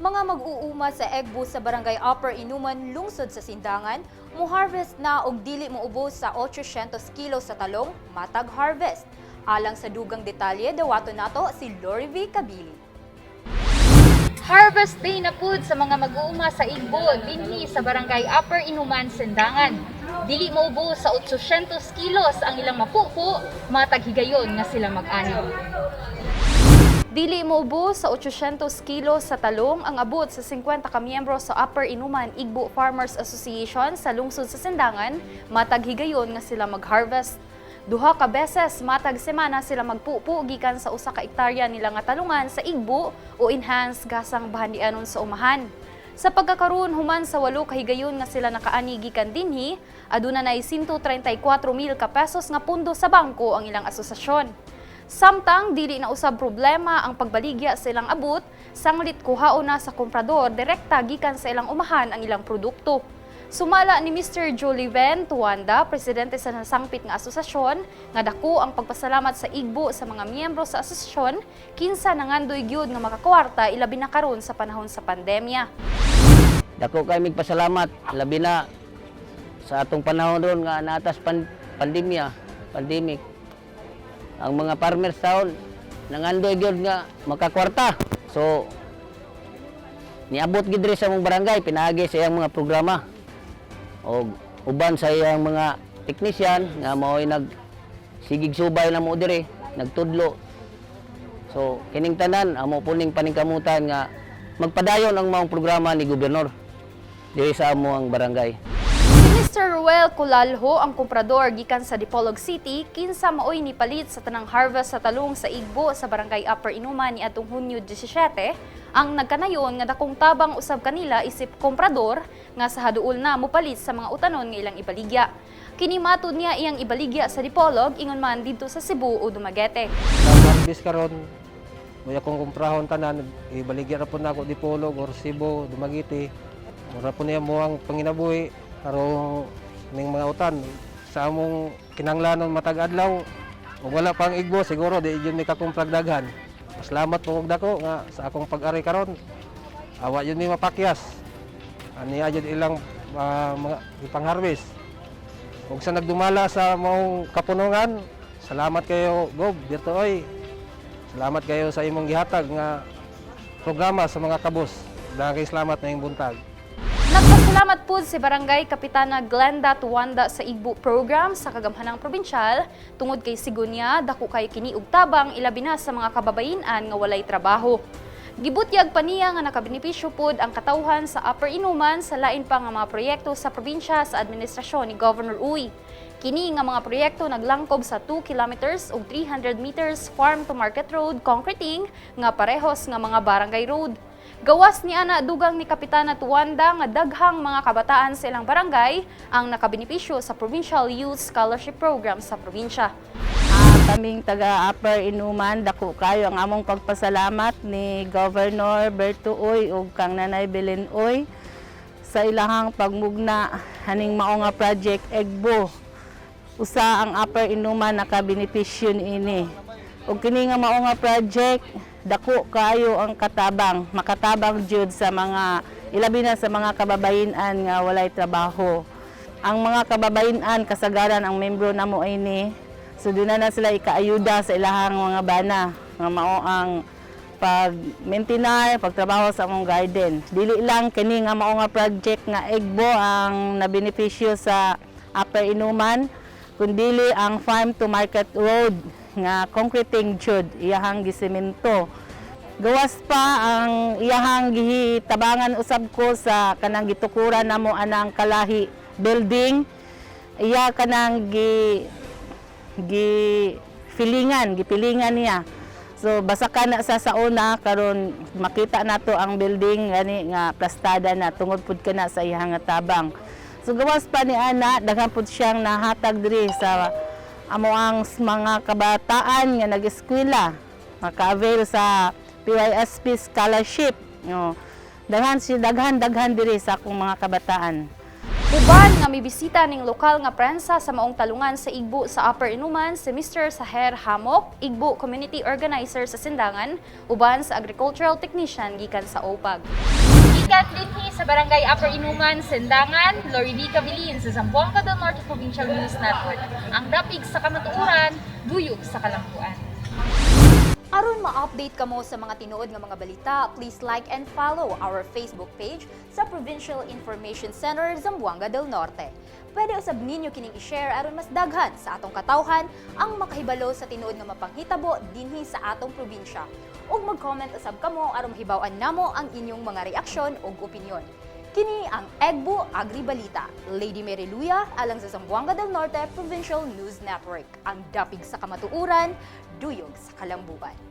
Mga mag-uuma sa Egbo sa Barangay Upper Inuman, lungsod sa Sindangan, mo-harvest na og dili moubos sa 800 kilo sa talong matag harvest. Alang sa dugang detalye, dawato nato si Lori V. Kabili. Harvest Day na pud sa mga mag-uuma sa Igbo dinhi sa Barangay Upper Inuman, Sindangan. Dili moubos sa 800 kilos ang ilang mapupo matag higayon nga sila mag-ani. Dili moubos sa 800 kilos sa talong ang abot sa 50 ka miyembro sa Upper Inuman Igbo Farmers Association sa lungsod sa Sindangan matag higayon nga sila mag-harvest. Duha ka beses matag semana sila magpupo gikan sa usa ka ektarya nila nga talungan sa Igbo o enhanced gasang bahandianon sa umahan. Sa pagkakaroon, human sa 8 ka higayon nga sila nakaani gikan dinhi, aduna nay 134 mil ka pesos nga pundo sa bangko ang ilang asosasyon. Samtang dili na usab problema ang pagbaligya sa ilang abot, sanglit kuhaon na sa komprador direkta gikan sa ilang umahan ang ilang produkto. Sumala ni Mr. Joliven Tuanda, presidente sa nasangpit nga asosasyon, nga dako ang pagpasalamat sa Igbo sa mga miyembro sa asosasyon, kinsa nangandoy gyud nga makakwarta ilabi na karon sa panahon sa pandemya. Dako kay pasalamat, labi na sa atong panahon ron nga natas pandemya, pandemic. Ang mga farmers taon nangandoy gyud nga makakwarta. So niabot gid diri sa among barangay pinaagi sa iyang mga programa. Og uban sa iyang mga technician nga mao'y nag sigig subay na mo diri, nagtudlo. So kining tanan amo puning paningkamutan nga magpadayon ang maong programa ni gobernador diri sa amo ang barangay. Si Mr. Ruel Colalho ang komprador gikan sa Dipolog City, kinsa maoy nipalit sa tanang harvest sa talong sa Igbo sa Barangay Upper Inuman ni atong Hunyo 17, ang nagkanayon nga dakong tabang usab kanila isip komprador nga sa haduol na mopalit sa mga utanon nga ilang ibaligya. Kini matud niya iyang ibaligya sa Dipolog ingon man didto sa Cebu o Dumaguete. Sa harvest karon, may akong kumprahon tanan, ibaligya ra po nako Dipolog or Cebu, Dumaguete. Mura po niya mo ang panginabuhi karong ning mga utan sa among kinahanglanon matag adlaw. Ug wala pang Igbo, siguro di jud mi kakumprag daghan. Salamat po og dako nga sa akong pag-ari karon. Awa jud mi mapakyas. Ani jud ilang mga ipang-harvest. Ug sa nagdumala sa maong kapunungan, salamat kayo, Gob, Berto oy. Salamat kayo sa imong gihatag nga programa sa mga kabus. Daghang salamat na buntag. Nagpasalamat po si Barangay Kapitana Glenda Tuwanda sa Igbo program sa Kagamhanang Probinsyal tungod kay sigunya dako kay kini og tabang ilabi na sa mga kababayen-an nga walay trabaho. Gibutyag pa niya nga nakabenepisyo pod ang katawhan sa Upper Inuman sa lain pa nga mga proyekto sa probinsya sa administrasyon ni Governor Uy. Kini nga mga proyekto naglangkob sa 2 kilometers ug 300 meters farm to market road concreting nga parehos nga mga barangay road. Gawas ni ana, dugang ni Kapitana Tuwanda nga daghang mga kabataan sa ilang barangay ang nakabenepisyo sa Provincial Youth Scholarship Program sa probinsya. Kaming taga Upper Inuman, dako kayo ang among pagpasalamat ni Governor Berto Uy ug kang Nanay Belen Uy sa ilahang pagmugna haning mao nga project EGBO. Usa ang Upper Inuman nakabenepisyo niini. Ug kini nga mao nga project, dako kaayo ang katabang, makatabang jud sa mga ilabi na sa mga kababayen-an nga walay trabaho. Ang mga kababayen-an kasagaran ang membro namo ini. So doon na sila ikaayuda sa ilahang mga bana nga mao ang pag maintainer, pagtrabaho sa among garden. Dili lang kini nga mao nga project nga EGBO ang nabenepisyo sa Upper Inuman, kundili ang farm to market road nga concreting jud iyahang gisemento. Gawas pa ang iyahang gihitabangan usab ko sa kanang gitukuran namo anang Kalahi building, iya kanang gi gi filingan gipilingan niya. So basa ka na sa una, karon makita nato ang building gani nga plastada na tungod pud kana sa iyang nga tabang. So gawas pa ni ana, daghan pud siyang nahatag diri sa amo ang mga kabataan nga nag-eskwela, maka-avail sa PYSP scholarship, no? Daghan si daghan daghan diri sa akong mga kabataan. Uban nga mibisita ning lokal nga prensa sa maong talungan sa Igbo sa Upper Inuman si Mr. Saher Hamok, Igbo Community Organizer sa Sindangan, uban sa Agricultural Technician gikan sa OPAG. Gikan dinhi sa Barangay Upper Inuman, Sindangan, Lori V. Cabilin sa Zamboanga del Norte Provincial News Network. Ang dapig sa kamatuoran, duyog sa kalambuan. Aron ma-update kamo sa mga tinuod nga mga balita, please like and follow our Facebook page sa Provincial Information Center, Zamboanga del Norte. Pwede usab ninyo kining i-share aron mas daghan sa atong katawhan ang makahibalo sa tinuod nga mapanghitabo dinhi sa atong probinsya. Ug mag-comment usab kamo aron mahibaw-an namo ang inyong mga reaksyon ug opinyon. Kini ang Egbo Agri Balita. Lady Mary Luya alang sa Zamboanga del Norte Provincial News Network. Ang dapig sa kamatuoran, duyog sa kalambuan.